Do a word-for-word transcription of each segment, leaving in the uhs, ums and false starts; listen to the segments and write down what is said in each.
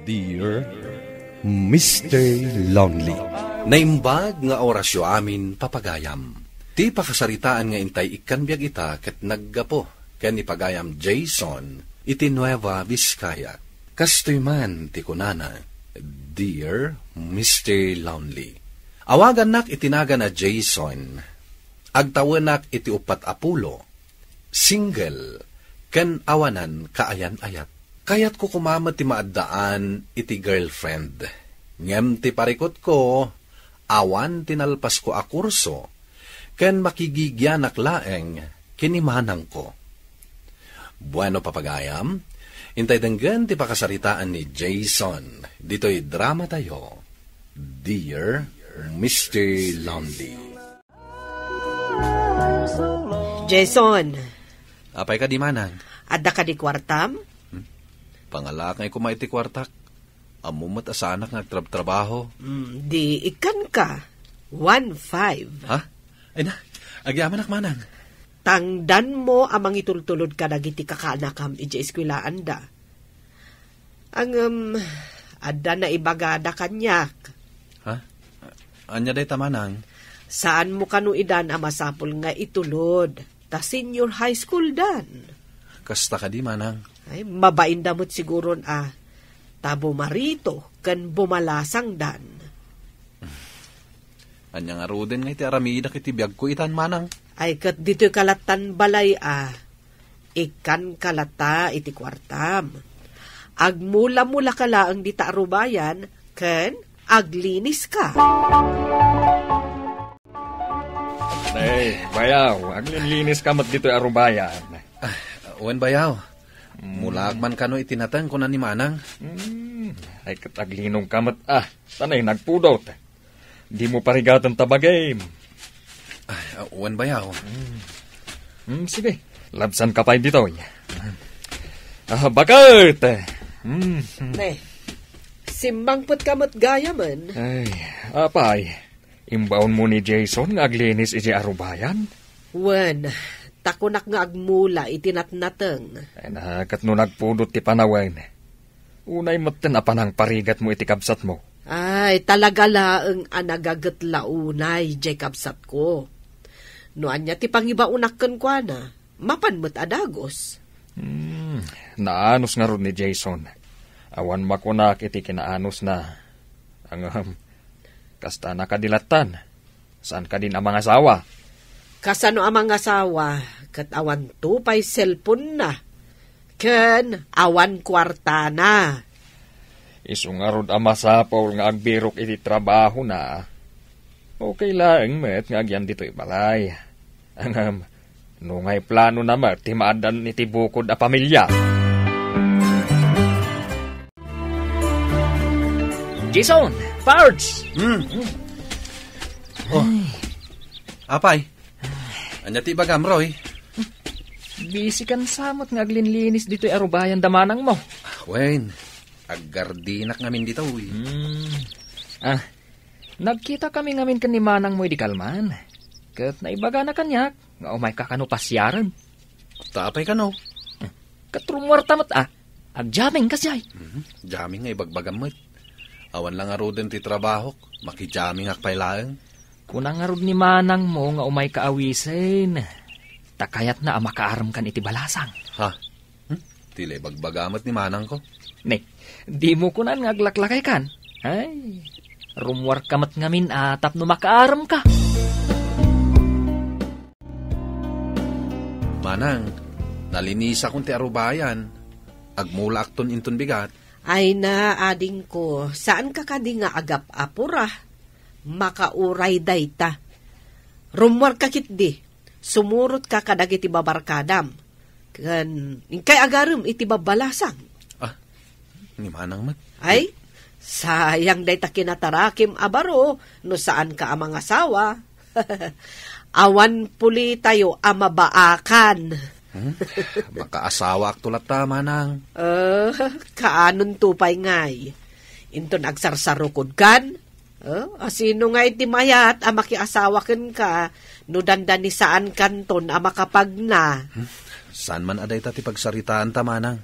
Dear Mister Lonely. Naimbag nga orasyo amin, papagayam. Ti pakasaritaan nga intay ikkan biag ita ket naggapu ken ni pagayam Jason iti Nueva Vizcaya. Kastoy man ti kunana, "Dear Mister Lonely, awagannak iti nagan a Jason. Agtawenak iti uppat a pulo. Single, ken awanan kaayan-ayat. Kayatko koma met ti maaddaan iti girlfriend. Ngem ti parikutko, awan ti nalpasko a kurso, ken makigigianak laeng ken ni manangko." Bueno, papagayam, intay denggen ti pakasaritaan ni Jason ditoy dramatayo, Dear Mister Lonely. Jason. Apay kadi, manang? Adda kadi kuartam? Hmm? Pangalaak ngay koma iti kuartak. Ammom met a saanak nga agtrabtrabaho. Hmm, di ikkan ka. One five. Ha? Ay na, agyamanak, manang. Tangdanmo a mangitultulod kadagiti kakaanakam idiay eskuelaanda. Ngem, adda naibagada kaniak. Ha? Ania dayta, manang? Saanmo kano idan a masapul nga itulod, ta senior high school dan. Kasta kadi, manang? Ay, mabainda met siguron a ta bumarito ken bumalasang dan. Ania ngaruden nga iti aramidak iti biagko itan, manang? Ay, ket ditoy kalattan balay a ikkan ka latta iti kuartam. Agmula-mula ka laeng dita arubayan ken aglinis ka. Ay, bayaw, aglinlinis ka met ditoy arubayan. Ah, wen, bayaw. Mm. Mulaak man kano iti nateng, kuna ni manang. Mm, ay, ket aglinong ka met, ah, tanay nagpudot. Dimo parigaten ta bagim. Ah, wen, bayaw. Hmm. Hmm, sige. Labsan ka pay ditoy. Ah, bakit? Hmm. Ne, simmangpet ka met gayamen. Ay, apay. Imbaonmo ni Jason nga aglinis iti arubayan? Wen, ta kunak nga agmula iti natnateng. Ay na, ket no nagpudot ti panawen. Unay metten a panangparigatmo iti kabsatmo. Ay, talaga laeng a nagagetla unay, jay kabsatko. No ania ti pangibaonak kenkuana, mapan met a dagus. Hmm, naanus ngarud ni Jason. Awan makunak iti kinaanosna. Ngem, kasta na kadi lattan. Saan kadin a mangasawa? Kasano a mangasawa ket awanto pay cellphone-na ken awan kuartana? Isu ngarud a masapul nga agbirok iti trabahona. Okay laeng met nga agyan ditoy balay. Ngem, no ngay planona met ti maaddaan iti bukod a pamilia? Jason, Pards! Hmm. Oh. Ay. Apay? Ania ti ibagam, Roy? Busy kan samot nga aglinlinis ditoy arubayan da manangmo. Wen, aggardinak ngamin ditoy. Hmm. Ah, nagkita kami ngamin ken ni manangmo idi kalman. Ket naibagana kaniak nga umayka kano pasiaren. Ta apay kano? Ket rummuarta met a. Agjamming kasiay. Mhm. Jamming nga ibagbagam met. Awan la ngaruden ti trabahok, makijamingak pay laeng. Kuna ngarud ni manangmo nga umayka awisen. Ta kayatna a makaarem kan iti balasang. Ha? Hmm? Ti la ibagbaga met ni manangko. Ne, dimo kunan nga aglaklakaykan. Ay, rummuarka met ngamin a tapno makaaremka. Manang, nalinisakon ti arubayan. Agmulaakton inton bigat. Ay na, adingko, saanka kadi nga agap-apura? Makauray dayta. Rummuarka ketdi, sumurotka kadagiti babarkadam. Ken inkay agarem iti babbalasang. Ah, ni manang met. Ay, sayang dayta kinatarakim a baro no saanka a mangasawa. Awan pulitayo a mabaakan. Hmm? Makaasawaakto latta, manang. Eh, kaanonto pay ngay? Inton agsarsarukodkan? Eh, asino ngay ti mayat a makiasawa kenka no dandani saankanton a makapagna? Hmm? Saan man a dayta ti pagsaritaanta, manang?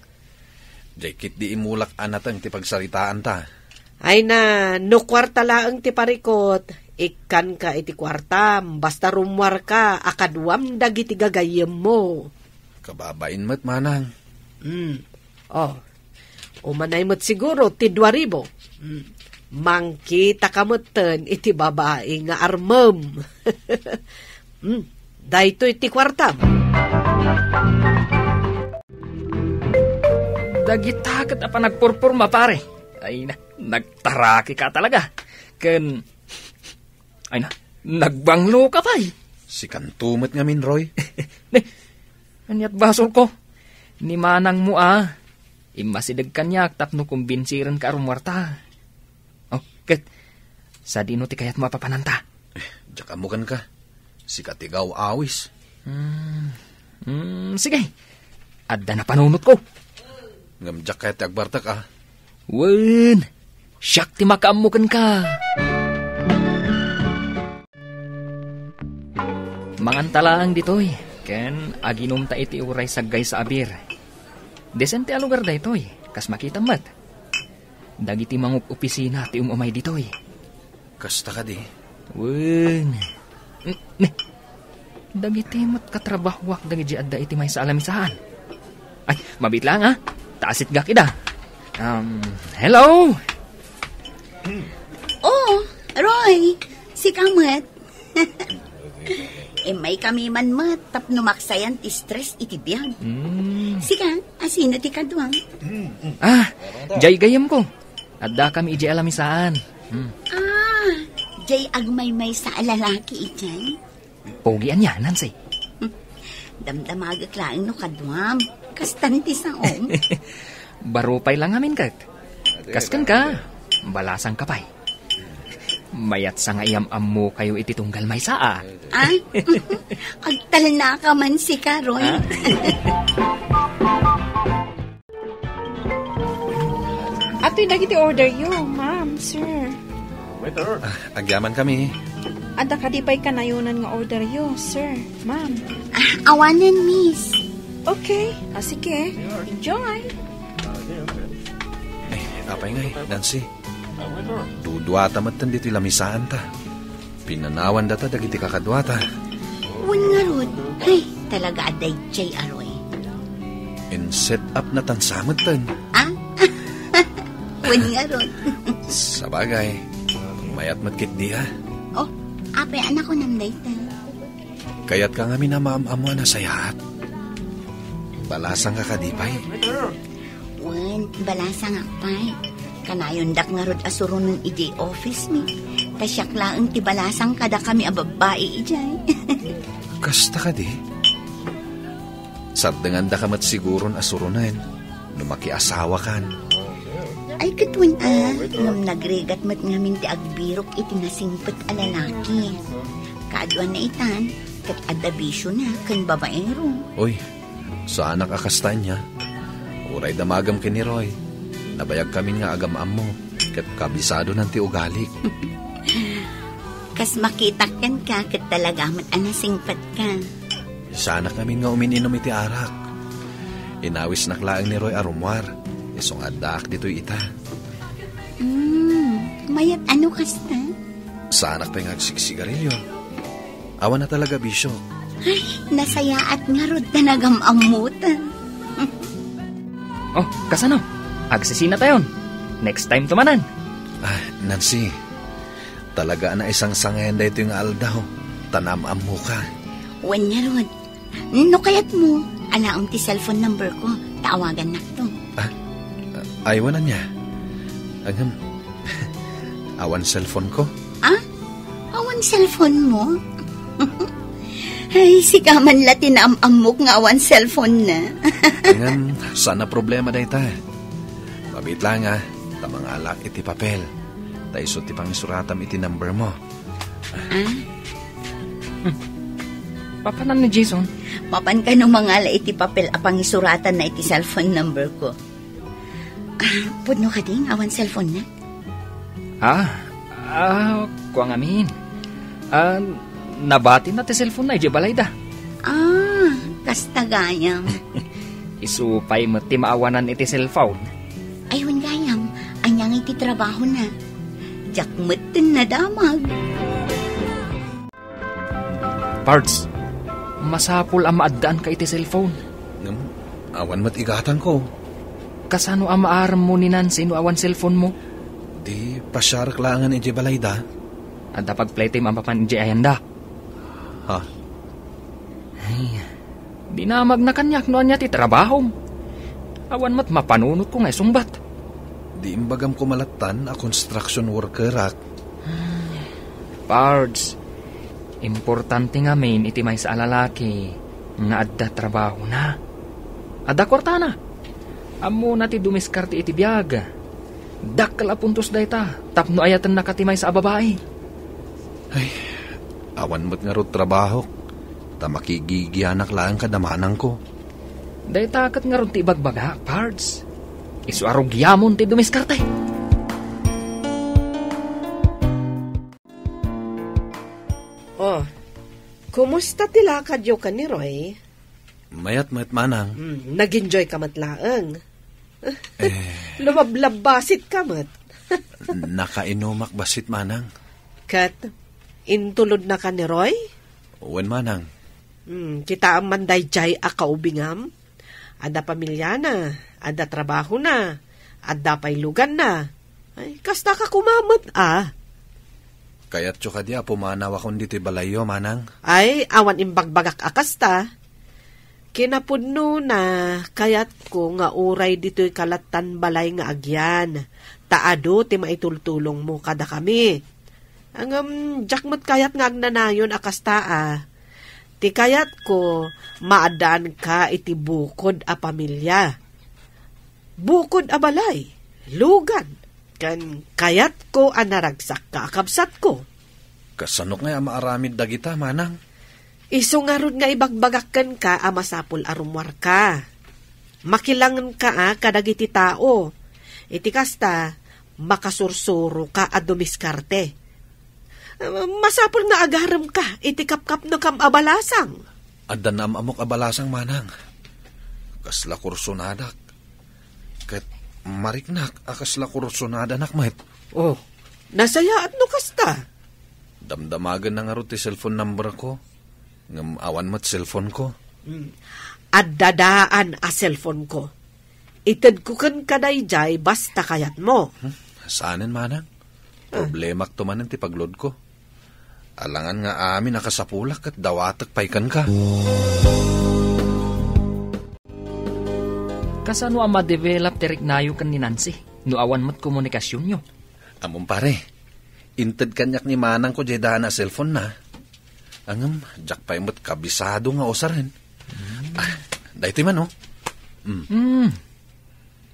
Jay ketdi imulak a nateng ti pagsaritaanta. Ay na, no kuarta laeng ti parikut, ikkanka iti kuartam, basta rummuarka a kaduam dagiti gagayyemmo. Kababain met, manang. Hmm. Oh. Umanay met siguro ti dua ribu. Hmm. Mangkitaka metten iti babai nga armem. Hmm. Daytoy ti kuartam. Dagita ket a panagpurpurma, pare. Ay na, nagtaraki ka talaga. Ken, ay na, nagbanglo ka pay. Sikanto met ngamin, Roy. Ne, aniat basol ko? Ni manangmo a. Immasideg kaniak tapno kumbinsiren ka a rummuarta. Oh, ket, sadino ti kayatmo a papananta? Eh, diak ammo kenka. Sika ti gaw awis. Hmm. Hmm, sige. Adda napanunotko. Ngem diak kayat ti agbartek, a. Wen, siak ti makaammo kenka. Manganta laeng ditoy, ken aginumta iti uray saggaysa a beer. Desente a lugar daytoy, kas makitam met. Dagiti mangup-opisina ti um-umay ditoy. Kasta kadi? Wen. N-, ne. Dagiti met katrabahoak dagiti adda iti maysa a lamisaan. Ay, mabiit laeng, a. Ta asitgak ida. Um, hello? Oh, Roy, sika met. Immay kami man met tapno maksayan ti stress iti biag. Hmm. Sika, asino ti kaduam? Ah, jay gayyemko. Adda kami idiay a lamisaan. Hmm. Ah, jay agmaymaysa a lalaki idiay? Pogi ania, Nancy? Damdamagek laeng no kaduam. Kastan ti saom. Baro pay la ngamin ket. Kas kenka, balasangka pay. Mayat sa nga iyam-ammokayo iti tunggal maysa, a. Ah? Agtalnaka man sika, Roy. Ah? Atoy dagiti order yo, ma'am, sir. Waiter. Ah, agyaman kami. Adda kadi pay kanayonan nga order yo, sir, ma'am? Ah, awanen, miss. Okay. Ah, sige. Enjoy. Eh, apay ngay, Nancy? Duduata metten ditoy lamisaanta. Pinanawandata dagiti kakaduata. Wen ngarud, ay, talaga a daydiay a Roy. In-set up na tansa metten. Ah? Wen ngarud. Sabagay, mayat met ketdi, a. Oh, apay a nakunam dayta? Kayatka ngamin a maam-ammo a nasayaat. Balasangka kadi pay? Wen, balasangak pay. Kanayondak ngarud a suronen idiay office mi. Ta siak laeng ti balasang kadakami a babbai idiay. Kasta kadi? Sardengandaka met siguron a suronen no makiasawakan. Ay, ket wen a, ngem nagrigat met ngamin ti agbirok iti nasingpet a lalaki. Kaaduanna itan, ket adda bisiona ken babaero. Oy, saanak a kasta ania. Uray damagem ken ni Roy, nabayagkamin nga agam-ammo, ket kabisadonan ti ugalik. Kas makitak kenka, ket talaga met a nasingpetka. Saanak ngamin nga umin-inum iti arak. Inawisnak laeng ni Roy a rummuar, isu nga addaak ditoy ita. Hmm, mayat a no kasta? Saanak pay nga agsigsigarilio. Awan a talaga bisio. Ay, nasayaat ngarud ta nagam-ammotan. Oh, kasano? Agsisinatayon. Next time to manen. Ah, Nancy, talaga a naisangsangayan daytoy nga aldaw, ta naam-ammoka. Wen ngarud, no kayatmo, alaem ti cellphone number ko, ta awagannakto. Ah, ah, aywan ania. Ngem, awan cellphone ko. Ah? Awan cellphone mo? Ay, sika man la ti naam-ammok nga awan cellphone na. Ngem, saan a problema dayta. Mabiit laeng, a, ta mangalak iti papel. Ta isu ti pangisuratam iti number mo. Ah? Hmm. Papanan ni Jason? Mapan kano mangala iti papel a pangisuratanna iti cellphone number ko? Ah, pudno kadi nga awan cellphone na? Ah, ah, kua ngamin. Ah, nabatinna ti cellphone na idiay balayda. Ah, kasta gayam. Isu pay met ti maawanan iti cellphone. Ay, wen gayam, ania nga iti trabahona? Diak met ten nadamag. Pards, masapul a maaddaanka iti cellphone. Ngem, awan met igatangko. Kasano a maaremmo ni Nancy no awan cellphone mo? Di pasiarek laengen idiay balayda. Adda pagplaytime a mapan idiay ayanda. Ha? Ay, dinamagna kaniak no ania ti trabahom. Awan met mapanunotko nga isungbat. Di imbagam koma lattan a construction workerak. Pards, importante ngamin iti maysa a lalaki nga adda trabahona. Adda kuartana. Ammona ti dumiskarte iti biag. Dakkel a puntos dayta tapno ayatennaka ti maysa a babai. Ay, awan met ngarud trabahok, ta makigigianak laeng kada manangko. Dayta ket ngarud ti ibagbagak, Pards. Isu a rugiamon ti dumiskarte. Oh, kumusta ti lakadyo ken ni Roy? Mayat met, manang. Hmm, nag-enjoy ka met laeng. Eh. Lumablabbasit ka met. Nakainumak bassit, manang. Ket, intulodnaka ni Roy? Wen, manang. Hmm, kitaem man daydiay a kaubingam? Adda pamiliana, adda trabahona, adda pay luganna. Ay, kasta ka koma met, a. Kayatyo kadi a pumanawakon ditoy balayyo, manang? Ay, awan imbagbagak a kasta. Kinapudnona, kayatko nga uray ditoy ka lattan balay nga agian, ta adu ti maitultulongmo kadakami. Ngem, diak met kayat nga agnanayon a kasta, a. Ti kayatko, maaddaanka iti bukod a pamilia. Bukod a balay, lugan, ken kayatko a naragsakka a kabsatko. Kasano ngay a maaramid dagita, manang? Isu ngarud nga ibagbagak kenka a masapul a rummuarka. Makilangenka a kadagiti tao. Iti kasta, makasursuroka a dumiskarte. Masapul nga agaremka iti kapkapnekam a balasang. Adda naam-amok a balasang, manang. Kasla kursonadak. Ket mariknak a kasla kursonadanak met. Oh, nasayaat no kasta. Damdamagenna ngarud ti cellphone numberko. Ngem awan met cellphoneko. Hmm. Adda daan a cellphoneko. Itedko kenka daydiay basta kayatmo. Hmm, saanen, manang. Ah. Problemakto manen ti pagloadko. Alangan nga amin a kasapulak ket dawatek pay kenka. Kasano a ma-develop ti riknayo ken ni Nancy no awan met komunikasionyo? Ammom, pare, inted kaniak ni manangko diay daan a cellphone-na. Ngem, diak pay met kabisado nga usaren. Hmm. Ah, daytoy man, oh. Hmm. Hmm.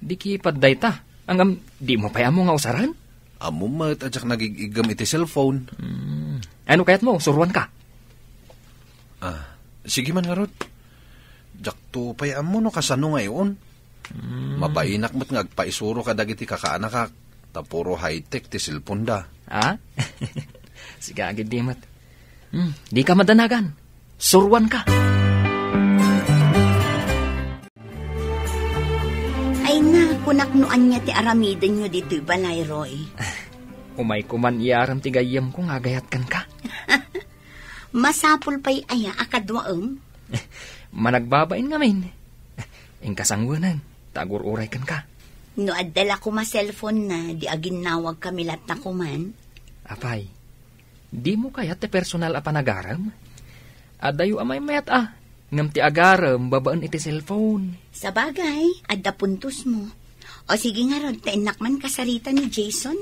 Di kipad dayta. Ngem, dimo pay ammo nga usaren? Ammom met a diak nagig-iggem iti cellphone. Hmm. Ano kayatmo? Suruanka? Ah, sige man ngarud. Diakto pay ammo no kasano nga iun. Hmm. Mabainak met nga agpaisuro kadagiti kakaanakak, ta puro high-tech ti cellphone-da. Ah? Sige, agiddi met. Hmm, dika madanagan. Suruanka. Ay na, kunak no ania ti aramidenyo ditoy balay, Roy. Umayko man iyarem ti gayyemko nga agayat kenka. Masapul pay aya a kaduaem? Managbabain ngamin. Inka sangweneng, ta agur-uray kenka. No adda la koma cellphone-na, di aginnawagkami latta koman. Apay, dimo kayat ti personal a panagarem? Adayo a maymayat a, ngem ti agarem babaen iti cellphone. Sabagay, adda puntosmo. O sige ngarud, ta innak man kasarita ni Jason.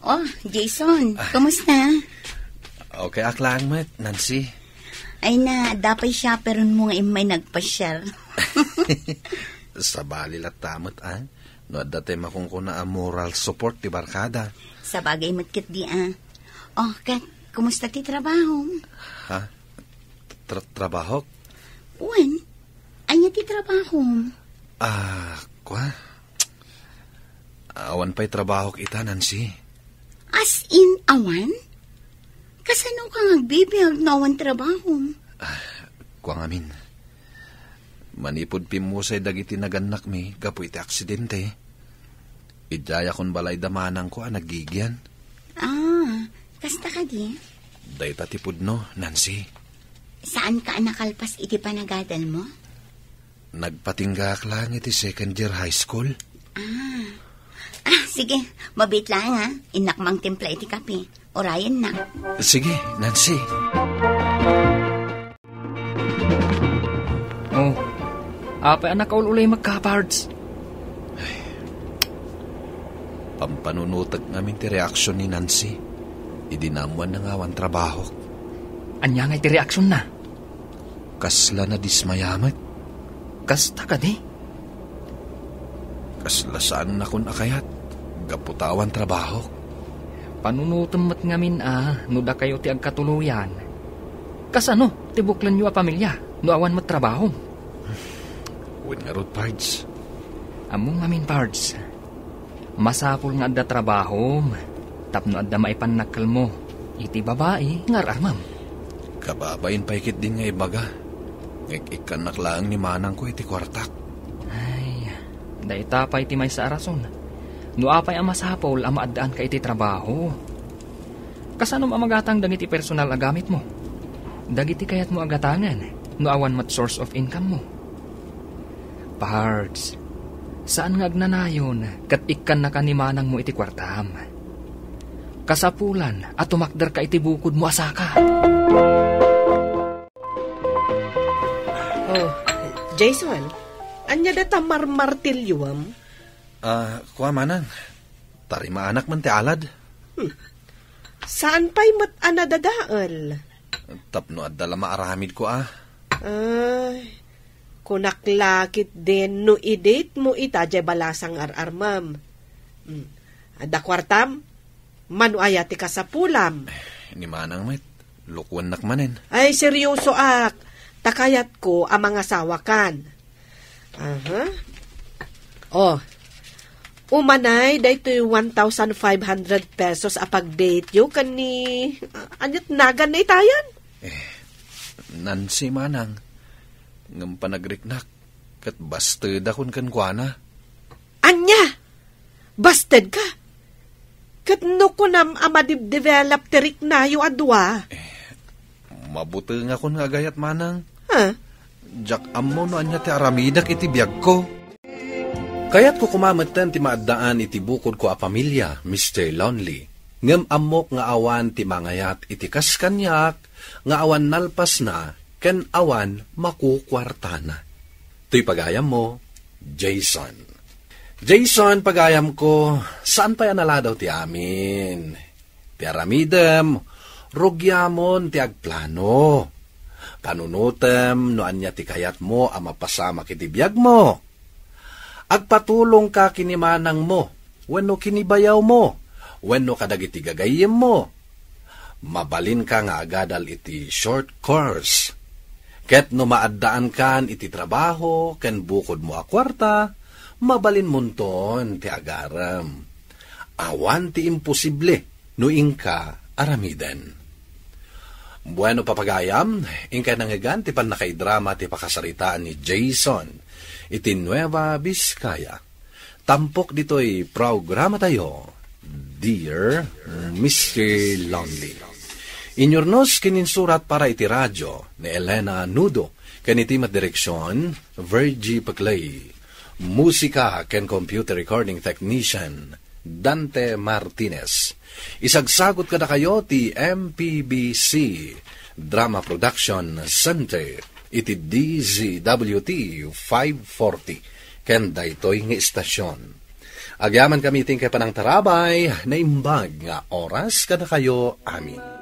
Oh, Jason, ah, kumusta? Okay ak laeng met, Nancy. Ay na, adda pay siaperonmo nga immay nagpasiar. Sabali latta met, ah. No adda tay makunkuna a moral support ti barkada. Sabagay met ketdi, ah. Oh, ket, kumusta ti trabahom? Ha? Tra-, trabahok? Wen, ania ti trabahom? Ah, kua? Awan pay trabahok ita, Nancy. As in, awan? Kasano ka nga agbibiag no awan trabahom? Ah, Pangamin. Manipud pimmusay dagiti nagannakmi gapu iti aksidente, idiayakon balay da manangko a naggigian. Ah, kasta kadi? Dayta ti pudno, Nancy. Saanka a nakalpas iti panagadalmo? Nagpatinggaak laeng iti second year high school. Ah. Ah, sige. Mabiit laeng, ha. Innak mangtimpla iti kape. Urayennak. Sige, Nancy. Oh, apay a nakaul-ulay magka, Pards? Pampanunotek ngamin ti reaksion ni Nancy idi naammoanna nga awan trabahok. Ania ngay ti reaksionna? Kasla nadismaya met. Kasta kadi? Kasla saannakon a kayat gapu ta awan trabahok. Panunotem met ngamin a no dakayo ti agkatuloyan. Kasano ti buklenyo a pamilia no awan met trabahom? Wen ngarud, Pards. Ammom ngamin, Pards. Masapul nga adda trabahom tapno adda maipannakkelmo iti babai nga ar-armem. Kababain pay ketdin nga ibaga. Ngik-ikkannak laeng ni manangko iti kuartak. Ay, dayta pay ti maysa a rason no apay a masapul a maaddaanka iti trabaho. Kasanom a magatang dagiti personal a gamitmo? Dagiti kayatmo a gatangen no awan met source of income mo? Pards, saan nga agnanayon ket ikkannaka ni manangmo iti kuartam. Kasapulan a tumakderka iti bukodmo a saka. Oh, Jason, ania data marmartilyoem? Ah, kua manang. Tarimaanak man ti alad. Hmm. Saan pay met a nadadael? Tapno adda la maaramidko, ah. Ay, kunak la ketdin no i-date mo ita diay balasang ar-armem. Hmm. Adda kuartam? Mano aya ti kasapulam? Eh, ni manang met, lukuennak manen. Ay, seryosoak. Ta kayatko a mangasawakan. Aha. Oh, umanay daytoy one thousand five hundred pesos a pag-date yo ken ni, ah, aniat nagan na itayan? Eh, Nancy manang, ngem panagriknak, ket bastedakon kenkuana. Ania? Bastedka? Ket no kunam a madibdevelop ti riknayo a dua? Eh, mabutengakon nga agayat manang. Ha? Diak ammo no ania ti aramidek iti biagko. Kayatko koma metten ti maaddaan iti bukodko a pamilia, Mister Lonely. Ngem ammok nga awan ti mangayat iti kas kaniak nga awan nalpasna ken awan makukuartana. Toy pagayammo, Jason. Jason, pagayamko, saan pay a naladaw ti amin. Ti aramidem, rugiamon ti agplano. Panunotem no ania ti kayatmo a mapasamak iti biagmo. Agpatulongka ken ni manangmo, wenno ken ni bayawmo, wenno kadagiti gagayyemmo. Mabalinka nga agadal iti short course. Ket no maaddaankan iti trabaho ken bukodmo a kuarta, mabalinmonton ti agarem. Awan ti imposible no inka aramiden. Bueno, papagayam, inkay nangngegan ti pannakaidrama ti pakasaritaan ni Jason iti Nueva Vizcaya. Tampok ditoy programatayo, Dear Mister Lonely. Inyurnos ken insurat para iti radio ni Elena Nudo, ken iti met direksion, Virgie Paclay. Musika ken computer recording technician, Dante Martinez. Isagsagot kadakayo ti M P B C Drama Production Center iti D Z W T five forty ken daytoy nga istasyon. Agyamankami iti inkay panangtarabay, naimbag nga oras kadakayo amin.